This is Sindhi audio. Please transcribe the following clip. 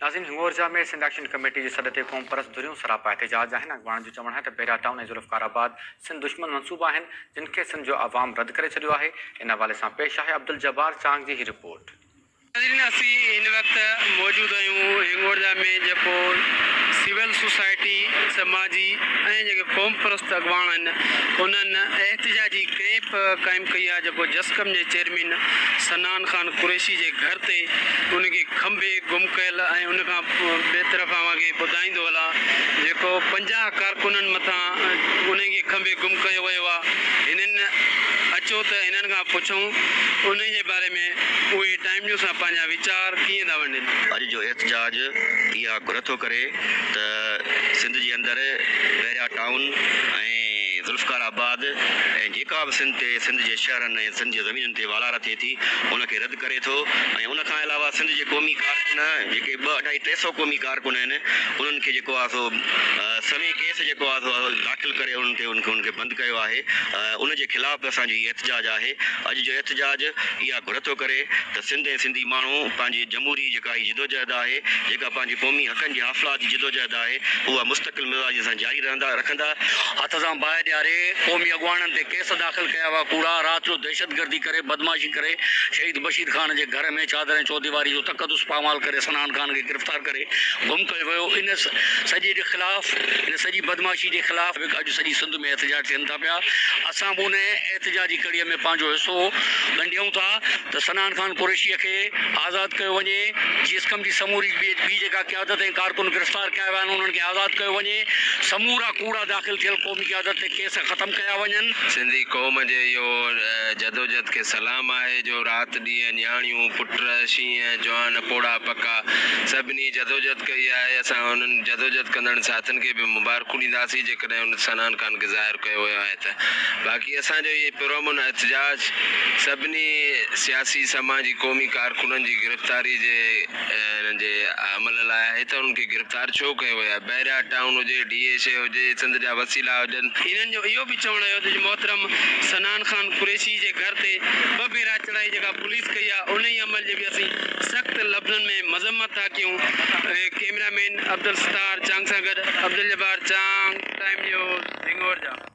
ناظرين هنڱورجا ۾ سنڌ ايڪشن ڪميٽي جي سڏ تي قومپرست ڌريون سراپا احتجاج آهن، اڳواڻن جو چوڻ آهي ته بحريا ٽائون ۽ ذوالفقار آباد سنڌ دشمن منصوبا آهن، جن کي سنڌ جو عوام رد ڪري ڇڏيو آهي، ان حوالي سان پيش آهي عبدالجبار چانگ جي هي رپورٽ. ناظرين اسين هن وقت موجود آهيون هنڱورجا ۾ جيڪو سول سوسائٽي سماجي ۽ جيڪي قومپرست اڳواڻ آهن انهن احتجاجي ڪئمپ قائم ڪئي آهي جيڪو جسقم جي چيئرمين صنعان خان قريشي جي گهر تي ان کي کنڀي گم ڪيل ۽ ان کان ٻئي طرف اوهان کي ٻڌائيندو هلان جيڪو 50 ڪارڪنن مٿان انهن کي کنڀي گم ڪيو ويو آهي هنن اچو ته هنن کان پڇون انهي جي باري ۾ اهي ٽائيم نيوز سان پنهنجا ويچار ڪيئن ٿا ونڊين. اڄ جو احتجاج اها گهر ٿو ڪري ته سنڌ جي اندر بحريا ٽائون ۽ ذوالفقار آباد ۽ جيڪا به سنڌ تي سنڌ جي شهرن ۽ سنڌ جي زمينن تي والار ٿئي ٿي ان کي رد ڪري ٿو ۽ ان کان علاوه سنڌ جي قومي ڪارڪن جيڪي ٻه اڍائي ٽي سئو قومي ڪارڪن آهن انهن کي جيڪو آهي سو سوين ڪيس جيڪو آهي سو داخل ڪري انهن تي انهن کي بند ڪيو آهي ان جي خلاف به اسان جو هي احتجاج آهي اڄ جو احتجاج اها گهر ٿو ڪري ته سنڌ ۽ سنڌي ماڻهو پنهنجي جمهوري جيڪا هي جدوجهد آهي، جيڪا پنهنجي قومي حقن جي حاصلات جي جدوجهد آهي، اها مستقل مزاجي سان جاري رهندا رکندا. هٿ سان باهه ڏياري قومي اڳواڻن تي ڪيس داخل ڪيا ويا، ڪوڙا رات جو دهشتگردي ڪري بدمعاشي ڪري شهيد بشير خان جي گهر ۾ چادر ۽ چوديواري جو تقدس پامال ڪري صنعان خان کي گرفتار ڪري گم ڪيو ويو، ان سڄي جي خلاف ان سڄي بدمعاشي جي خلاف اڄ سڄي سنڌ ۾ احتجاج ٿين ٿا پيا، اسان به ان احتجاجي ڪڙي ۾ پنهنجو حصو ڳنڍيون ٿا ته صنعان خان قريشي کي آزاد ڪيو وڃي، جيسڪم جي سموري ٻي جيڪا قيادت ۽ ڪارڪن گرفتار ڪيا ويا آهن انهن کي آزاد ڪيو وڃي، سمورا ڪوڙا داخل ٿيل قومي قيادت تي ڪيس ختم ڪيا وڃن. سنڌي قوم جي اهو جدوجھد کي سلام آهي جو رات ڏينهن نياڻيون، پٽ، شينهن، جوان، پوڙها، پڪا سڀني جدوجھد ڪئي آهي اسان انهن جدوجھد ڪندڙن ساٿين کي به مبارڪون ڏينداسين جيڪڏهن ان صنعان خان کي ظاهر ڪيو ويو آهي ته باقي اسان جو هي پرامن احتجاج سڀني سياسي سماجي قومي ڪارڪنن جي گرفتاري جي انهن جي عمل لاء آهي ته انهن کي گرفتار ڇو ڪيو ويو آهي بحريا ٽائون هجي ڊي اي شي هجي سنڌ جا وسيلا هجن. انهن جو اهو به چوڻ هيو ته محترم صنعان خان قريشي جي گهر تي ٻه ڀيرا چڙهائي جيڪا پوليس ڪئي آهي انهي عمل جي به اسين سخت لفظن ۾ مذمت ٿا ڪيون ڪئميرا مين عبدالستار چانگ سان گڏ عبدالجبار چانگ ٽائيم نيوز هنڱورجا.